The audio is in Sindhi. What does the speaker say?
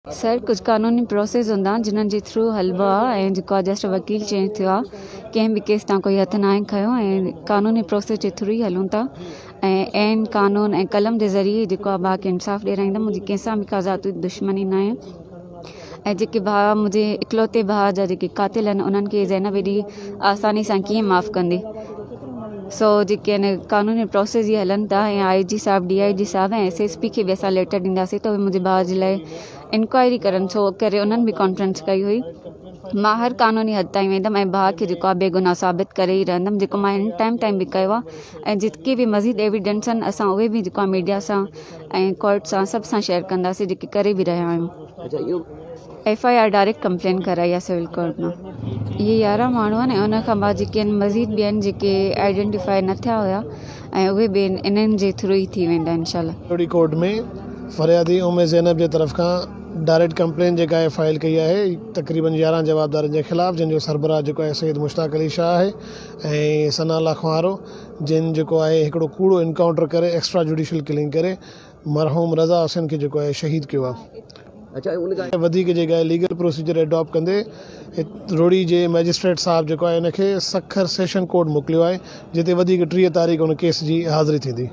سر ڪجهه قانوني پروسيس هوندا آهن جنھن جي ٿرو هلبو آهي ۽ جيڪو آهي جسٽ وڪيل چينج ٿيو آهي ڪنهن به ڪيس تان ڪوئي هٿ ناهي کنيو ۽ قانوني پروسيس جي ٿرو ئي هلون ٿا ۽ عين قانون ۽ قلم جي ذريعي جيڪو آهي ڀاء کي انصاف ڏيارائيندم منهنجي ڪنهن سان به ڪا ذاتي دشمني ناهي ۽ جيڪي ڀاء منهنجي اڪلوتي ڀاء جا جيڪي قاتل آهن انهن کي زينب ايڏي آساني سان ڪيئن معاف ڪندي سو جيڪي آهن قانوني پروسيس جي هلن ٿا ۽ آء جي صاحب ڊي I جي صاحب ۽ ايس ايس پي کي به اسان ليٽر ڏينداسين ته اهي منهنجي ڀاء جي لاء انڪوائري ڪرن ڇو ڪري انهن به ڪانفرنس ڪئي هئي مان هر قانوني حد تائين ويندم ۽ ڀاء کي جيڪو آهي بيگناهه ثابت ڪري ئي رهندم جيڪو مان هن ٽائيم تائين به ڪيو آهي ۽ جيڪي به مزيد ايويڊنس آهن اسان اهي به جيڪو آهي ميڊيا سان ۽ ڪورٽ سان سڀ سان شيئر ڪنداسين جيڪي ڪري به رهيا آهيون. F I R direct complain ڪرائي آهي سول ڪورٽ مان اهي 11 ماڻهو آهن ۽ ان کان بعد جيڪي آهن مزيد ٻين جيڪي آئيڊينٽيفائي نه ٿيا هيا ۽ اهي به انهن جي ٿرو ئي ٿي ويندا انشاء الله. روهڙي ڪورٽ ۾ فريادي ام زينب جي طرف کان ڊائريڪٽ ڪمپلين جيڪا آهي فائل ڪئي آهي تقريبن 11 جوابدارن جي خلاف جن جو سربراهه جيڪو آهي سيد مشتاق علي شاهه آهي ۽ ثناء الله خوارو جن جيڪو آهي هڪڙو ڪوڙو انڪائونٽر ڪري ايڪسٽرا جوڊيشل ڪلنگ ڪري مرحوم رضا حسين کي جيڪو آهي شهيد ڪيو آهي. وڌيڪ جيڪا آهي ليگل پروسيجر ايڊاپٽ ڪندي روهڙي جي مئجسٽريٽ صاحب جيڪو آهي ان کي سکر سيشن ڪورٽ موڪليو آهي جتي وڌيڪ 30 تاريخ ان ڪيس جي حاضري ٿيندي.